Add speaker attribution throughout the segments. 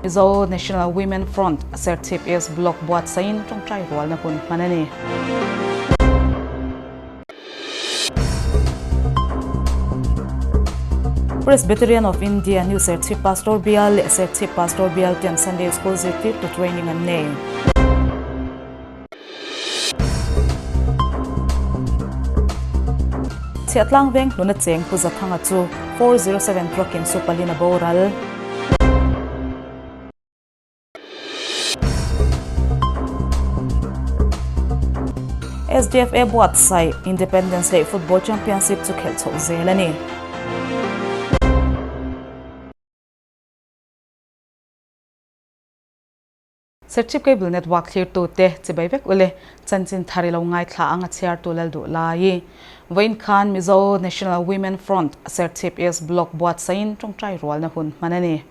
Speaker 1: Mizo National Women Front, Serchhip East Block buatsaihin tawngtai rualna hun hman a ni. Presbyterian of India New Serchhip Pastor Bial leh Serchhip Pastor Bial ten Sunday School zirtirtu training an nei. Chhiahtlang veng hluna cheng Pu Zathanga chu 407 truck in supalin a boral. SDFA buatsaih Independence Day Football Championship chu khelh chhoh zel a ni. Serchhip Cable Network thlirtute chibai vek ule chanchin thar i lo ngaithla ang a chhiartu lal duh lai. Vawiin khan Mizo National Women Front Serchhip East Block buatsaihin tawngtai rualna hun hman a ni.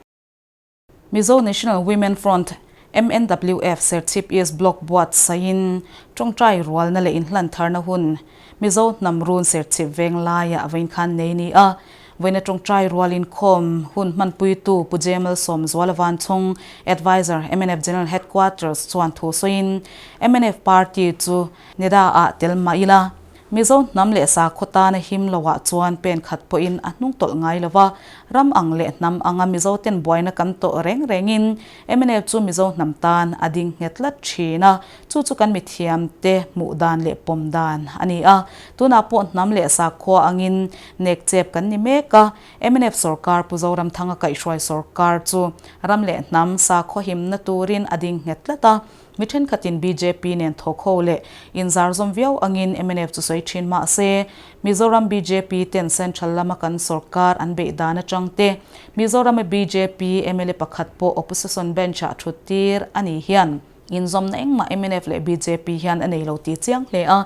Speaker 1: Mizo National Women Front, MNWF, Serchhip East Block buatsaihin tawngtai rualna leh inhlan tharna hun Mizo hnam run Serchhip veng laiah vawiin khan nei ni a. Vawiina tawngtai rual inkhawm hun hmanpuitu Pu Jemal Sawmzuala Vanchhung, Adviser, mnf General Headquarters chuan thu sawiin mnf Party chu NEDA-ah tel mah ila, Mizo hnam leh sakhaw tana him loah chuan pen khat pawhin a hnung tawlh ngai lo va, ram ang leh hnam anga Mizo ten buaina kan tawh reng rengin mnf chu Mizo hnam tan a ding nghet tlat thin a, chu chu kan mithiamte hmuh dan leh pawm dan a ni a. Tunah pawh hnam leh sakhua angin nek chep kan ni mek a, mnf sorkar Pu Zoramthanga kaihhruai sorkar chu ram leh hnam sakhaw himna turin a ding nghet tlat a, Mi thenkhatin bjp nen thawk ho leh inzar zawm viau angin mnf chu sawi thin mah se, Mizoram bjp ten Central lama kan sorkar an beih dan atang te, Mizorama bjp mla pakhat pawh opposition bench ah thut tir a ni hian inzawmna engmah mnf leh bjp hian a nei lo tih chiang hle a,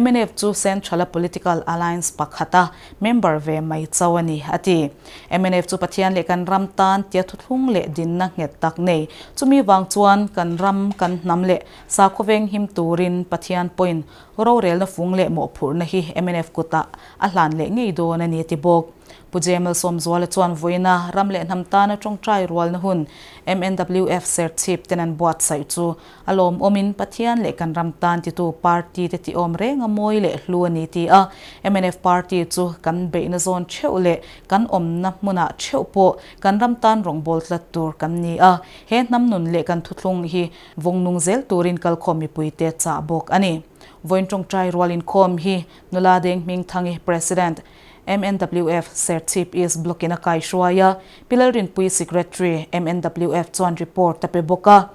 Speaker 1: mnf chu Central a political alliance pakhata member ve mai chauh a ni, a ti. Mnf chu Pathian leh kan ram tan tia thuthlung leh dinna nghet tak nei. Chumi vang chuan kan ram, kan hnam leh sakhaw veng him turin Pathian pawhin rorelna fung leh mawhphurhna hi mnf kutah a hlan leh ngei dawn a ni, a ti bawk. Pu Jemal Sawmzuala chuan vawiina ram leh hnam tana tawngtai rualna hun MNWF Serchhip ten an buatsaih chu A lawmawmin Pathian leh kan ram tan titu party te tihawm reng a mawi leh hlu a ni ti a, mnf party chu kan beihna zawn theuh leh kan awmna hmunah theuh pawh kan ram tan rawngbâwl tlat tur kan ni a, he hnam nun leh kan thuthlung hi vawng nung zel turin kalkhawm mipuite chah bawk a ni. Vawiin tawngtai rual inkhawm hi Nula Deng Hmingthangi President, MNWF Serchhip East Block-in a kaihruai a, Pi Lalrinpui Secretary, MNWF chuan report a pe bawk a.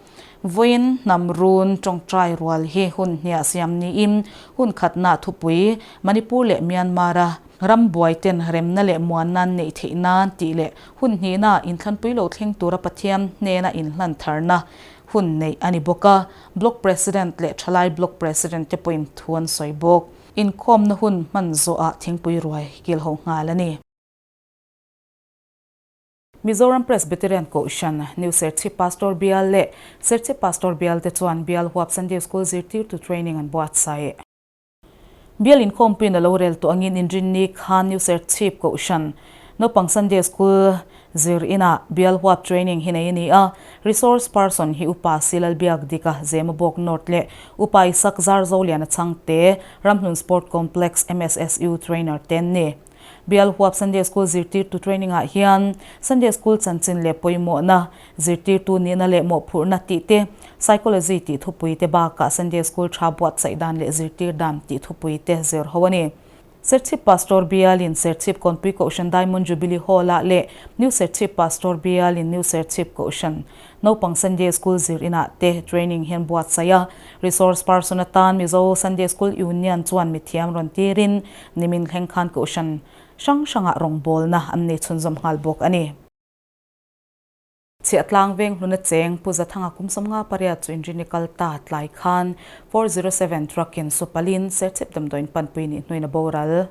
Speaker 1: Vawiin hnam run tawngtai rual hi hun hniah siam niin hun khatna thupui Manipur leh Myanmar-a ram buaiten remna leh muanna an neih theih nan tih leh hun hnihna inthlanpui lo thleng tura Pathian hnena inhlan tharna hun neih a ni bawk a, Block President leh Thalai Block President te pawhin thu an sawi bawk. Inkhawmna hun hman zawhah thingpui ruai kil ho nghal a ni. Mizoram Presbyterian Kohhran, New Serchhip Pastor Bial leh Serchhip Pastor Bial te chuan Bial huap Sunday School zirtirtu training an buatsaih. Bial inkhawmpuiin a lo rel tawh angin Inrinni khan New Serchhip Kohhran naupang Sunday School zir inah Bial huap training hi nei a ni a. Resource person hi Upa Silalbiak Dika Zemabawk North leh Upa Isak Zarzoliana Chhangte, Ramhlun Sport Complex MSSU trainer te an ni. Bial huap Sunday School zirtirtu training ah hian Sunday School chanchin leh pawimawhna, zirtirtu nihna leh mawhphurhna tih te, Psychology tih thupui te bakah Sunday School tha buatsaih dan leh zirtir dan tih thupui te zir ho a ni. Serchhip Pastor Bialin Serchhip Kawnpui Kohhran Diamond Jubilee Hall ah leh New Serchhip Pastor Bialin New Serchhip Kohhran Naupang Sunday School zir inah te training hian buatsaih a, resource person atan Mizo Sunday School Union chuan mithiam rawn tirin nimin thleng khan kohhran hrang hrangah rawngbawlna an nei chhunzawm nghal bawk a ni. Chhiahtlang veng hluna cheng Pu Zathanga kum 58 chu inrini kal ta tlai khan 407 truck in Supalin Serchhip damdawiin panpui nih hnuin a boral.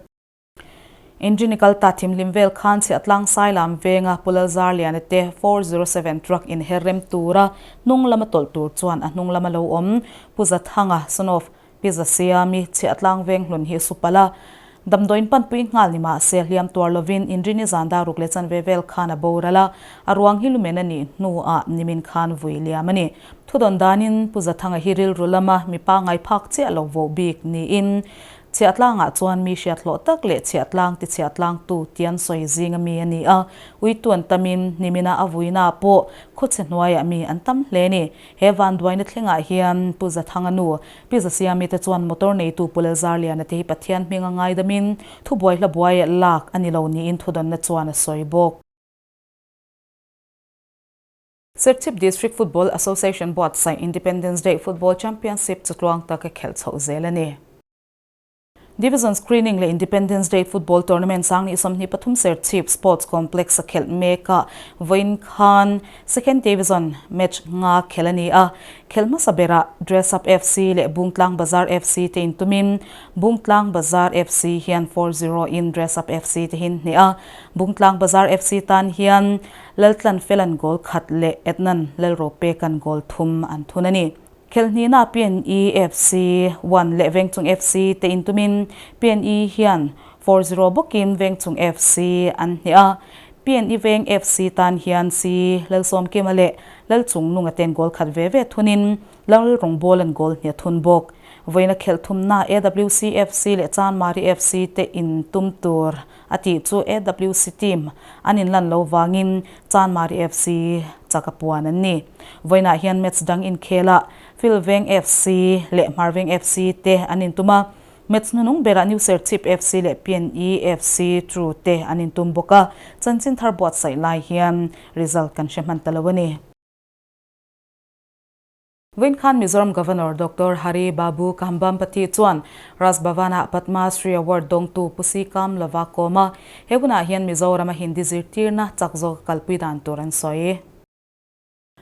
Speaker 1: Engine kal ta thimhlim vel khan Chhiahtlang Sailam venga Pu Lalzarliana te 407 truck inher rem tura hnung lama tawlh tur chuan a hnung lama lo awm Pu Zathanga, son of Pi Zasiami, Chhiahtlang veng hlun hi Supala. Damdawiin panpui nghal ni mah se hliam tuar lovin Inrini zan dar ruk leh chanve vel khan a boral a, a ruang hi lumen a nih hnuah nimin khan vui liam a ni. Thudawn danin Pu Zathanga hi rilru lama mi pangngai phak chiah lo voh bik niin Chhiahtlangah chuan mi hriathlawh tak leh chhiahtlang ti chhiahtlangtu tian sawi zinga mi a ni a, uitu an tamin nimina a vuinaah pawh khawchhe hnuaiah mi an tam hle a ni. He vanduaina thlengah hian Pu Zathanga nu, Pi Zasiami te chuan motor neitu Pu Lalzarliana te hi Pathian hminga ngaidamin thubuai hla buai lak a ni lo niin thudawnna chuan a sawi bawk. Serchhip District Football Association buatsaih Independence Day Football Championship chu tluang taka khelh chhoh zel a ni. Division Screening leh Independence Day Football Tournament 2023 Serchhip Sports Complex a khelh mek a, vawiin khan Second Division match nga khelh a ni a. Khelh hmasa berah Dress Up FC leh Bungtlang Bazar FC te intumin Bungtlang Bazar FC hian 4-0 in Dress Up FC te hi an hneh a. Bungtlang Bazar FC tan hian Laltlan Felan goal khat leh Etnan Lalropekan goal thum an thun a ni. Khelhnihna PNE FC 1 leh Vengchung FC te intumin PNE hian 4-0 bawkin Vengchung FC an hneh a. PNE Veng FC tan hian C Lalsawmkima leh Lalchungnunga ten goal khat ve ve thunin Lalrawngbawlan an goal hniah thun bawk. Vawiina khelh thumna AWC FC leh Chanmari FC te intum tur a tih chu AWC team an inlan lo vangin Chanmari FC chak a puan an ni. Vawiinah hian match dang inkhelah Philveng FC leh Hmarveng FC te an intum a, match hnunung berah New Serchhip FC leh PNE FC True te an intum bawk a, chanchin thar buatsaih lai hian result kan hre hman ta lo a ni. Vawiin khan Mizoram Governor Doctor Hari Babu Kambhampati chuan Raj Bhavan-ah Padma Shri Award dawngtu Pu Si Kam Lova kawm a, he hunah hian Mizorama Hindi zirtirna chak zawk kalpui dan tur an sawi.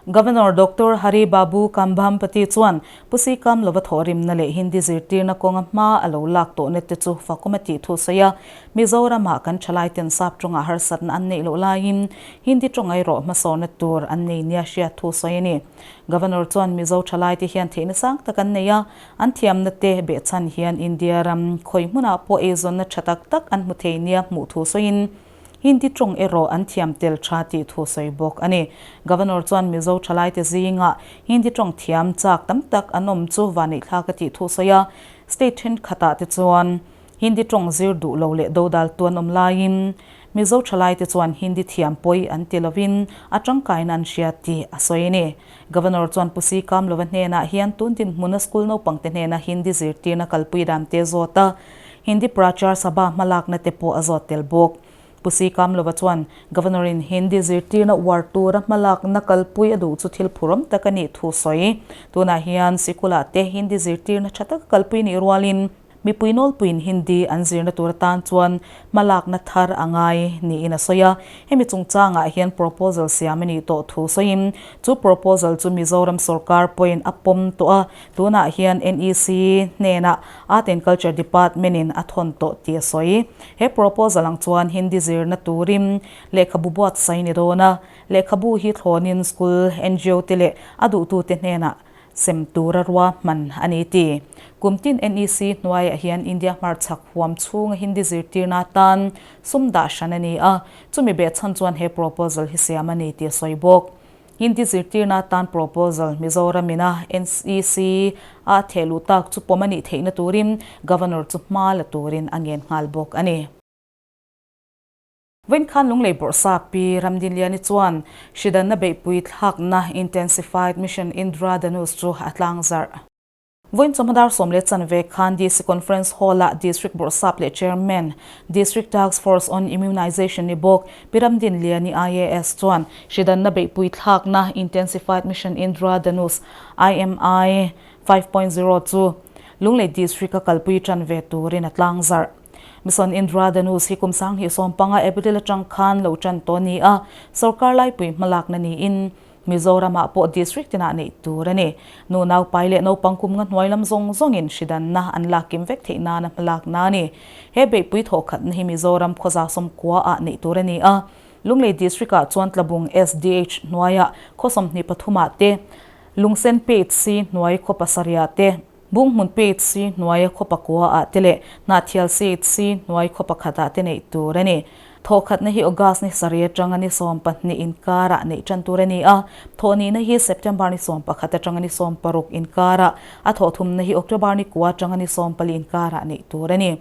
Speaker 1: Governor Doctor Hari Babu Kambhampati chuan Pu Si Kam Lova thawhrimna leh Hindi zirtirna kawnga hma a lo lak tawhna te chu fakawm a tih thu sawi a, Mizoramah kan thalaiten sap tawngah harsatna an neih loh laiin Hindi tawng erawh hmasawnna tur an nei nia hriat thu sawi a ni. Governor chuan Mizo thalaite hian theihna sang tak an nei a, an thiamna te behchhan hian India ram khawi hmunah pawh eizawnna tha tak tak an hmu thei nia hmuh thu sawiin Hindi tawng erawh an thiam tel tha tih thu sawi bawk a ni. Governor chuan Mizo thalaite zingah Hindi tawng thiam chak tam tak an awm chu vaneihthlak a tih thu sawi a, state thenkhatah te chuan Hindi tawng zir duh lo leh dodal tu an awm laiin Mizo thalaite chuan Hindi thiam pawi an ti lovin a tangkaina an hria tih a sawi a ni. Governor chuan Pu Si Kamlova hnenah hian tun dinhmuna school naupangte hnena Hindi zirtirna kalpui dan te zawt a, Hindi Prachar Sabha hmalakna te pawh a zawt tel bawk. Pu Si Kamlova chuan Governor-in Hindi zirtirna uar tura hmalakna kalpui a duh chu thil phurawm tak a nih thu sawi. Tunah hian sikulah te Hindi zirtirna tha taka kalpui nih rualin, Mipui nawlpuiin Hindi an zirna tur atan chuan hmalakna thar a ngai niin a sawi a. Hemi chungchangah hian proposal siam a nih tawh thu sawiin chu proposal chu Mizoram sorkar pawhin a pawm tawh a, tunah hian NEC hnenah Art and Culture Department-in a thawn tawh tih a sawi. He proposal ang chuan Hindi zirna turin lehkhabu buatsaih a ni dawn a, lehkhabu hi thlawnin school, ngo te leh a duhtute hnenah Sem tura ruahman a ni ti. Kum tin NEC hnuaiah hian India hmarchhak huam chhunga Hindi zirtirna atan sum dah hran a ni a, chumi behchhan chuan he proposal hi siam a ni tih a sawi bawk. Hindi zirtirna atan proposal Mizoram ina NEC a theh luh tak chu pawm a nih theihna turin Governor chu hma la turin a ngen nghal bawk a ni. Vawiin khan Lunglei Bawrhsa Pi Ramdinliani chuan hridanna beihpui thlakna Intensified Mission Indra Dhanush chu a tlang zarh. Vawiin chawhma dar 10:15 khan DC Conference Hall-ah District Bawrhsap leh Chairman, District Task Force on Immunisation ni bawk Pi Ramdinliani IAS chuan hridanna beihpui thlakna Intensified Mission Indra Dhanush, IMI, 5.0 chu Lunglei District-a kalpui tan ve turin a tlang zarh. Mission Indra Dhanush hi kum 2015 April atang khan lo tan tawh a ni a, sorkar laipui hmalakna niin Mizoramah pawh district tinah neih tur a ni. Nu naupai leh naupang kum nga hnuai lam zawng zawngin hridanna an lak kim vek theih nana hmalakna a ni. He beihpui thawhkhatna hi Mizoram khawza sawmkua ah neih tur a ni a, Lunglei district ah chuan Tlabung SDH hnuaiah khaw 23 ah te, Lungsen PHC hnuai khaw pasarih ah te, Bunghmun PHC hnuaia khaw pakua ah te leh Hnahthial CHC hnuai khaw pakhat ah te neih tur a ni. Thawhkhatna hi August ni sarih atanga ni 12 inkarah neih tan tur a ni a, thawhnihna hi September ni 11 atanga ni 16 inkarah, a thawhthumna hi October ni kua atanga ni 14 inkarah neih tur a ni.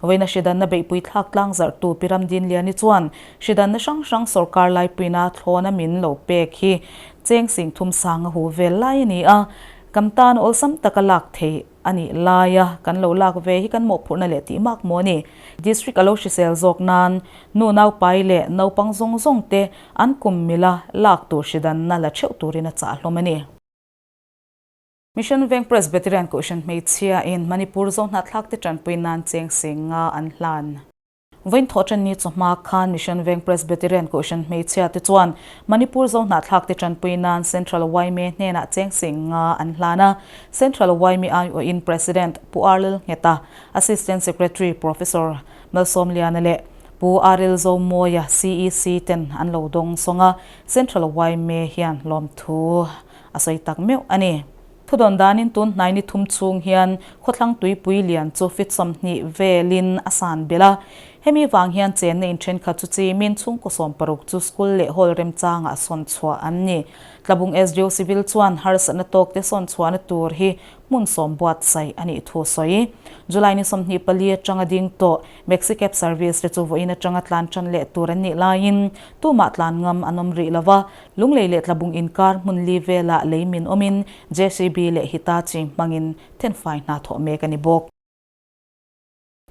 Speaker 1: Vawiina hridanna beihpui thlak tlang zarhtu Pi Ramdinliani chuan hridanna hrang hrang sawrkar laipuina thlawna min lo pek hi cheng sing thum sang a hu vel lai a ni a, kan tan awlsam taka lak theih a nih laia kan lo lak ve hi kan mawhphurhna leh tih mak maw a ni. District a lo hrisel zawk nan nu naupai leh naupang zawng zawng te an kum mila lak tur hridanna la theuh turin a chah hlawm a ni. Mission Veng Presbyterian Kohhran hmeichhia in Manipur Zohnahthlak te tanpui nan cheng seng nga an hlan. Vawiin thawhṭanni chawhma khan Mission Veng Presbyterian Kohhran hmeichhia te chuan Manipur Zohnahthlak te tanpui nan Central yma hnenah cheng seng nga an hlan a. Central yma aiawhin President Pu Arlel Ngheta, Assistant Secretary Professor Malsawmliana leh Pu Aril Zomawia CEC ten an lo dawng sawng a. Central yma hian lawmthu a sawi tak meuh a ni. Thudawn danin tun hnai ni thum chhung hian khawthlang tuipui lian chu feet 20 velin a san belh a. Hemi vang hian chenna in thenkhat chu chimin chhungkaw 60 chu school leh hall remchangah sawn chhuah an ni. Tlabung SDO Civil chuan harsatna tawk te sawn chhuahna tur hi hmun sawm buatsaih a nih thu sawi. July ni 24 atanga ding tawh Maxi Cab Service te chu vawiin atanga tlan tan leh tur an nih laiin tumah tlan ngam an awm rih lova, Lunglei leh Tlabung inkar hmun li velah lei min awmin JCB leh Hitachi hmangin thenfai hna thawh mek a ni bawk.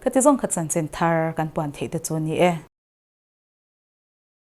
Speaker 1: Khati zawng kha chanchin thar kan puan theih te chu a ni e.